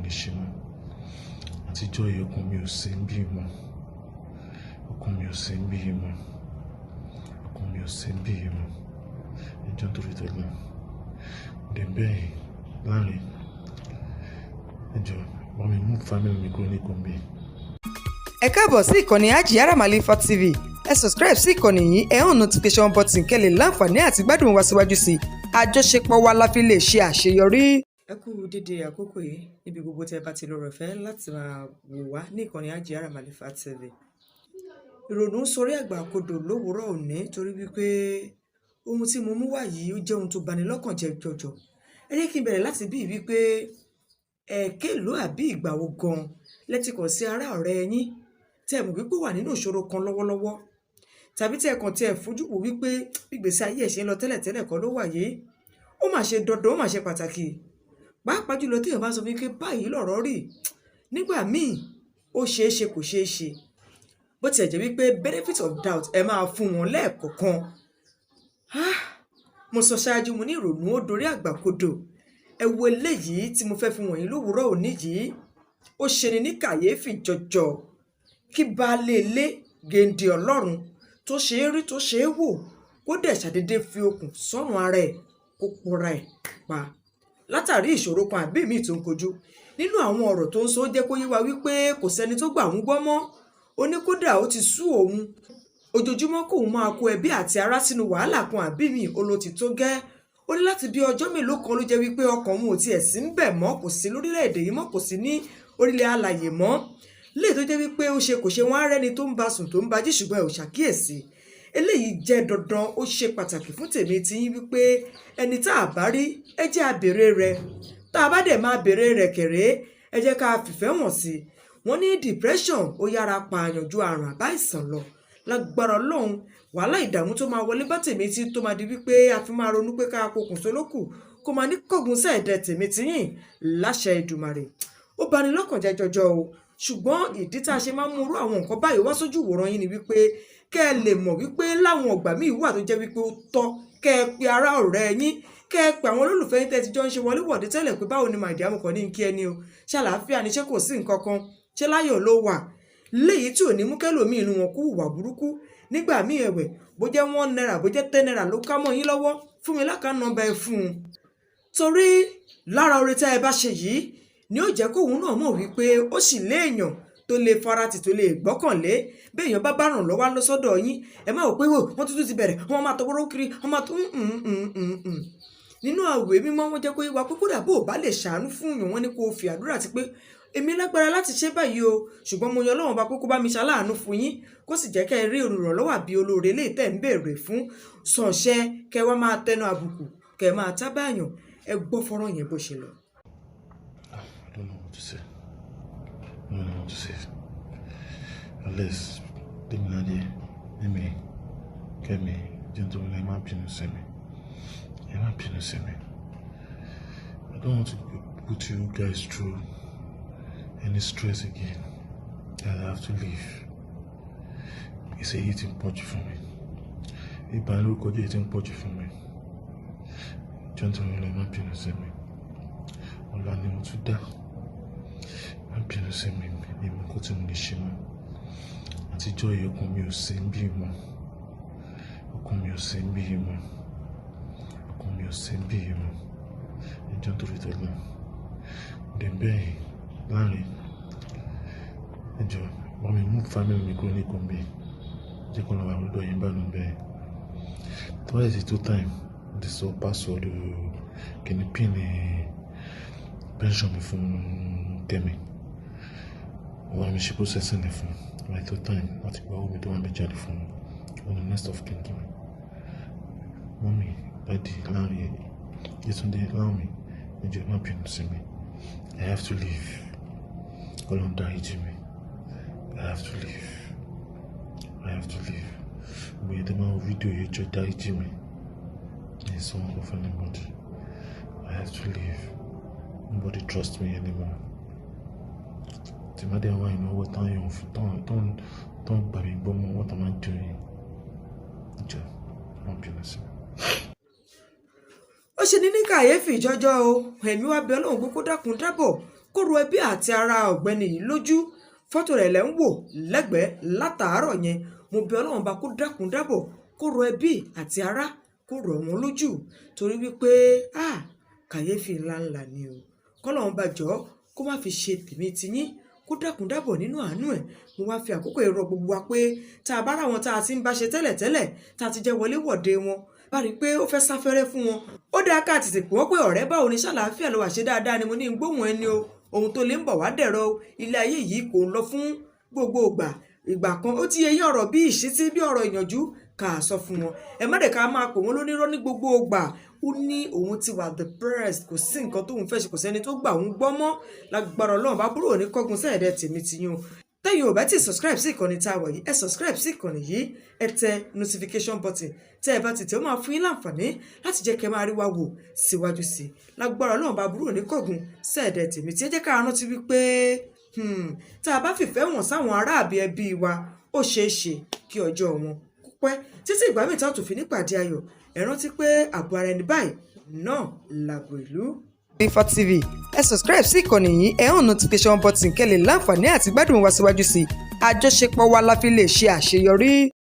lè ṣe mọ́. Àtijọ́ yìí, ọkàn mi ò sí níbí mọ́. Ọkàn mi ò sí níbí mọ́. Ọkàn mi ò sí níbí mọ́. Ẹ jọ̀ọ́, nítorí t'Ọlọ́run. Mo dẹ̀ ń bẹ̀ yín láàrin. Ẹ jọ̀ọ́, bá mi mú family mi kúrò ní Èkó níbí. Ẹ káàbọ̀ sí ìkànnì Hajiyara Malifa TV. Ẹ subscribe sí ìkànnì yìí, ẹ hàn notification button kẹ́ lè láǹfààní àti gbádùn wa síwájú sí i. Àjọṣepọ̀ wa la fi lè ṣe àṣeyọrí. Ẹ kú dédé àkókò yìí níbi gbogbo tí ẹ bá ti lọ́rọ̀ fẹ́ láti máa wò wá ní ìkànnì Hajiyara Malifa TV. Ìrònú ń sorí àgbà kodò lówùúrọ̀ òní torí wípé ohun tí mo mú wá yìí, ó jẹ́ ohun tó bani lọ́kàn jẹ́ jọjọ. Ẹ jẹ́ kí n bẹ̀rẹ̀ láti bí wípé ẹ̀ẹ́kélòó àbí ìgbà wo gan lẹ ti kàn sí ará ọ̀rẹ́ yín tẹ́ ẹ mọ̀ wípé ó wà nínú ìṣòro kan lọ́wọ́lọ́wọ́, tàbí tí ẹ kàn tí ẹ fojú wò wípé bí ìgbésí ayé ẹ̀ ṣe ń lọ tẹ́lẹ̀tẹ́lẹ̀ kọ́ ló wà yìí? Ó mà ṣe dandan, ó mà ṣe pàtàkì, pàápàá jùlọ téèyàn bá sọ fún yín pé báyìí lọ̀rọ̀ rí. Nígbà míì, ó ṣeé ṣe, kò ṣeé ṣe. Bó tiẹ̀ jẹ́ wípé benefit of doubt ẹ máa fún wọn lẹ́ẹ̀kọ̀ọ̀kan. Ah, mo sọ ṣáájú, mo ní ìrònú ó dorí àgbà kodò. Ẹ wo eléyìí tí mo fẹ́ fi wọ̀nyí lówùúrọ̀ òní yìí, ó ṣeni ní kàyéfì jọjọ kí baálé ilé géńdé Ọlọ́run tó ṣe é rí, tó ṣe é wò, kó dẹ̀ ṣàdédé fi okùn sọ́rùn ara ẹ̀, kó pora ẹ̀ pa látàrí ìṣòro kan àbí míì tó ń kojú. Nínú àwọn ọ̀rọ̀ tó ń sọ, ó jẹ́ kó yé wa wípé kò sẹ́ni tó gbà òun gbọ́ mọ́. Ó ní kódà ó ti sú òun, ojoojúmọ́ kóun máa kó ẹbí àti ará sínú wàhálà kan àbí míì, ó ló ti tó gẹ́. Ó ní láti bí ọjọ́ mélòó kan ló jẹ́ wípé ọkàn òun ò tiẹ̀ sí ń bẹ̀ mọ́, kò sí lórílẹ̀‐èdè yìí mọ́, kò sí ní orílẹ̀ alàyè mọ́. Léè tó jẹ́ wípé ó ṣe kò ṣe, wọ́n á rẹ́ni tó ń ba sùn, tó ń ba jí, ṣùgbọ́n ẹ ò ṣàkíyèsí. Eléyìí jẹ́ dandan, ó ṣe pàtàkì fún tèmi tí yín wípé ẹni tá a bá rí, ẹ jẹ́ a béèrè rẹ̀. Tá a bá dẹ̀ máa béèrè rẹ̀ kẹ̀rẹ́, ẹ jẹ́ ká fìfẹ́ wọ̀n sí i. Wọ́n ní depression ó yára pààyàn ju àrùn àbá ìsàn lọ. Lágbára Ọlọ́run, wàhálà, ìdààmú tó máa wọlé bá tèmi tí tó máa di wípé a fi máa ronú pé ká pokùnso lókù kó máa ní kọ̀gùn sẹ́ẹ̀dẹ̀ tèmi tiyín láṣẹ Èdùmàrè. Ó bani lọ́kàn jẹ́ jọjọ o, ṣùgbọ́n ìdí tá a ṣe máa ń mú irú àwọn nǹkan báyìí wá sójú ìwòran yín ni wípé kẹ́ ẹ lè mọ̀ wípé láwọn ọ̀gbà míì wà tó jẹ́ wípé ó tọ́ kẹ́ ẹ pe ará ọ̀rẹ́ yín, kẹ́ ẹ pe àwọn olólùfẹ́ yín tẹ́ ti jọ ń ṣe wọléwọ̀de tẹ́lẹ̀ pé, "Báwo ni, my dear? Mo kàn ní kí ẹni o, ṣàlàáfíà ni? Ṣé kò sí nǹkan kan? Ṣé láyọ̀ ló wà?" Léyìí tí ò ní mú kẹ́lòmíì inú wọn kú hùwà burúkú. Nígbà míì ẹ̀wẹ̀, bó jẹ́ ₦1, bó jẹ́ ₦10 ló ká mọ́ yín lọ́wọ́, fún mi l'account number ẹ fún un, torí lára oore tẹ́ ẹ bá ṣe yìí ni ó jẹ́ kóun náà mọ̀ wípé ó sì léèyàn tó lè faratì, tó lè gbọ́kànlé. Béèyàn bá bá ràn lọ́wọ́ lọ sọ́dọ̀ yín, ẹ má wò pé wò wọ́n tuntun ti bẹ̀rẹ̀, wọ́n máa tọwọ́rọ́ kiri, wọ́n máa tún. Nínú àwẹ̀ mímọ́, wọ́n jẹ́ kó yé wa pé kódà bó o bá lè ṣàánú fún yàn, wọ́n ní kó o fi àdúrà ti pé, "Èmi lágbára láti ṣe báyìí o, ṣùgbọ́n mo yan Ọlọ́run bá pé kó bá mi ṣaláàánú fún yín, kó sì jẹ́ kẹ́ ẹ rí olùrànlọ́wọ́ àbí olóore lè tẹ̀ ń béèrè fún." Sànṣẹ́ kẹ́ wá máa tẹnu àbùkù, kẹ́ máa tábàyàn. Ẹ gbọ́ fọ́nrán yẹn bó ṣe lọ. I don't know what to say. I don't know what to say. Unless, Demilade, Emi, Kemi, gentlemen, ẹ má bínú sí mi. Ẹ má bínú sí mi. I don't want to put you guys through any stress again. That I have to leave. Ìṣe yìí ti ń pọ̀jù fún mi. Ìbánilórúkọjẹ́ yìí ti ń pọ̀jù fún mi. Gentlemen, ẹ má bínú sí mi. Ọ̀la ni mo tún dá. Má bínú sí mi, mi mọ nǹkan tí mo lè ṣe mọ́. Àtijọ́ yìí, ọkàn mi ò sí níbí mọ́. Ọkàn mi ò sí níbí mọ́. Ọkàn mi ò sí níbí mọ́. Ẹ jọ̀ọ́, nítorí t'Ọlọ́run. Mo dẹ̀ ń bẹ̀ yín láàrin. Ẹ jọ̀ọ́, bá mi mú family mi kúrò ní Èkó níbí. Jẹ́ kó lọ wà lọ́dọ̀ yín bá lọ bẹ́ẹ̀. Tó bá dẹ̀ ti tó time, mo ti sọ password kìíní, pin pension mi fún Kẹ́mi. Wọ́n bá mi ṣe processing ẹ̀ fún. By tó time láti gba owó mi tó wà níbẹ̀ jáde fún mi. Wọ́n ní next of kin mi. Mummy, Daddy, Lanre, Yetunde, Láwùmí, ẹ jọ̀ọ́, ẹ má bínú sí mi. I have to leave. Ọlọ́run dáríjì mi. I have to leave. I have to leave. Gbogbo ẹ̀yin tẹ́ máa ń wo fídíò yìí, ẹ jọ̀ọ́, dáríjì mi. Mi ò sọ nǹkan fún anybody. I have to leave. Nobody trust me anymore. Tí má dé wá inú owó tán yóò fi tán tán tán gbà mí gbọ́ mọ́. What am I doing? Ẹ jọ̀ọ́, má bínú sí mi. Ó ṣe ní ní kàyéfì jọjọ o. Ẹ̀mí wá bẹ Ọlọ́run pé kó dákun dábọ̀, kó Kó ro ẹbí àti ará ọ̀gbẹ́ni yìí lójú. Fọ́tò rẹ̀ lẹ́ ń wò lẹ́gbẹ̀ẹ́ látàárọ̀ yẹn. Mo bẹ̀ Ọlọ́run bá kó dákun dábọ̀, kó ro ẹbí àti ará, kó rọ̀ wọ́n lójú, torí wípé, ah, kàyéfì ńláńlá ni o. Kọ́lọ́run bá jọ kó má fi ṣe tèmi tiyín, kó dákun dábọ̀ nínú àánú ẹ̀. Mo wá fi àkókò yìí rọ gbogbo wa pé tá a bá ráwọn tá a ti ń bá ṣe tẹ́lẹ̀tẹ́lẹ̀, tá a ti jẹ́ wọléwọ̀de wọn, bá rí i pé ó fẹ́ sáfẹ́rẹ́ fún wọn, ó dáa ká tètè pè wọ́n pé, "Ọ̀rẹ́, báwo ni? Ṣàlàáfíà ló wà? Ṣe dáadáa ni? Mo ní gbóhùn ẹni o." Ohun tó lè ń bọ̀ wá dẹ̀rọ o. Ilé ayé yìí kò lọ fún gbogbo ìgbà. Ìgbà kan ó ti yẹ yín, ọ̀rọ̀ bí ìṣítí, bí ọ̀rọ̀ ìyànjú, ká sọ fún wọn. Ẹ má dẹ̀ ká máa pè wọ́n lónírọ́ ní gbogbo ìgbà. Ó ní òun ti wà depressed, kò sí nǹkan tóun fẹ́ ṣe, kò sẹ́ni tó gbà òun gbọ́ mọ́. Lágbára Ọlọ́run bá búrò ní kọ́gun sẹ́ẹ̀dẹ̀ tèmi ti yún. Tẹ́yìn ò bá ti subscribe sí ìkànnì tá a wà yìí, ẹ subscribe sí ìkànnì yìí, ẹ tẹ notification button. Tẹ́ ẹ bá ti tẹ̀, ó máa fún yín láǹfààní láti jẹ́ kẹ́ máa rí wa wò síwájú sí i. Lágbára Ọlọ́run bá búrò ní kọ́gun sẹ́ẹ̀dẹ̀ tèmi tí. Ẹ jẹ́ ká rántí wípé tá a bá fìfẹ́ wọn sáwọn ará àbí ẹbí wa, ó ṣeé ṣe kí ọjọ́ wọn kó pẹ́. Títí ìgbà míì tá a tún fi nípàdé ayọ̀, ẹ rántí pé ààbò ara ẹni báyìí náà làbò ìlú. Malifa TV, ẹ subscribe sí ìkànnì yìí, ẹ hàn notification button kẹ́ lè láǹfààní àti gbádùn wa síwájú sí i. Àjọṣepọ̀ wa la fi lè ṣe àṣeyọrí.